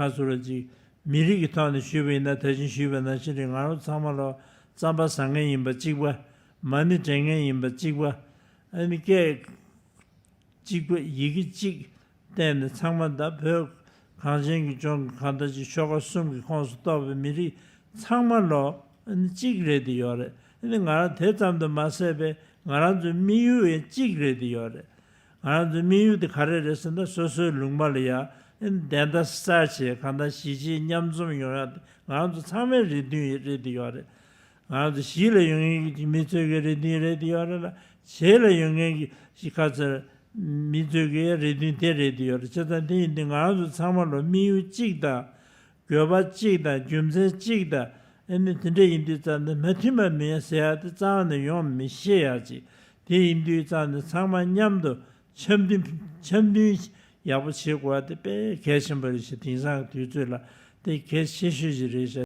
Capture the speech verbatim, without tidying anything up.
ཁ་སུ་ལ་ཅིག་མི་རིགས་ཀྱི་ཐོག་ནས་ཞུས་པ་ཡིན་ན། ད་ཅིང་ཞུས་པ་ནང་བཞིན་རེད། ང་རང་ཚང་མ་ལོ་རྩམ་པ་ཟ་མཁན་ཡིན་པ་གཅིག་པ། མ་ཎི་འདྲེན་མཁན་ཡིན་པ་གཅིག་པ། ཨ་ནི་སྐད་གཅིག་པ་ཡི་གེ་གཅིག་བསྟན་ནས། ཚང་མ་ད་བོད་གངས་ཅན་གྱི་ལྗོངས་ཀྱི་གང་ལྟར་ཅིག་ཆོལ་ཁ་གསུམ་གྱི་ཁོངས་སུ་གཏོགས་པའི་མི་རིགས་ཚང་མ་ལོ་ཨ་ནི་གཅིག་རེད་དེ་ཡོད་རེད། ཨ་ནི་ང་རང་དེ་ཙམ་དུ་མ་ཟད་པའི་ང་རང་ཚོའི་དམིགས་ཡུལ་ཡང་གཅིག་རེད་དེ་ཡོད་རེད། ང་རང་ཚོའི་དམིགས་ཡུལ་དེ་ག་རེ་རེད་ཟེར་ན། སོ་སོའི་ལུང་པ་ལ་ཡ་བདེན་མཐའ་གསལ་བྱེད། གང་ལྟར་གཞིས་བྱེས་མཉམ་འཛོམས་ཡོང་ཡ་དེ་ང་རང་ཚོ་ཚང་མའི་རེ་འདུན་རེད་དེ་ཡོད་རེད། ང་རང་ཚོ་གཞིས་ལ་ཡོང་མཁན་གྱི་མི་ཚོའི་གི་རེ་འདུན་རེད་དེ་ཡོད་རེད་ལ། བྱེས་ལ་ཡོང་མཁན་གྱི་གཞིས་ཁ་ཚར་མི་ཚོའི་གི་རེ་འདུན་དེ་རེད་དེ་ཡོད་རེད། བྱས་ཙང་དེ་ཡིན་དུས་ང་རང་ཚོ་ཚང་མ་ལོ་དམིགས་ཡུལ་གཅིག་དང་། དགོས་པ་གཅིག་དང་། རྒྱུ་མཚན་གཅིག་དང་། ཨ་ནི་དེ་འདྲ་ཡིན་དུས་ཙམ་ནས་མ་མཐུན་པ་མེད་ཟེར་ཡ་དེ་རྩ་བ་ནས་ཡོང་མི་ཤེས་ཡ་ཅིག་དེ་ཡིན་དུས་ཙམ་ནས་ཚང་མ་མཉམ་དུ་འཆམ་མཐུན་འཆམ་མཐུན་ཡག་པོ་བྱེད་དགོས་པ་དེ་དཔེ་གལ་ཆེན་པོ་རེད་ཞེས་དེང་སང་གི་དུས་ཚོད་ལ་དེ་གལ་ཆེ་ཤོས་ཅིག་རེད་ཤག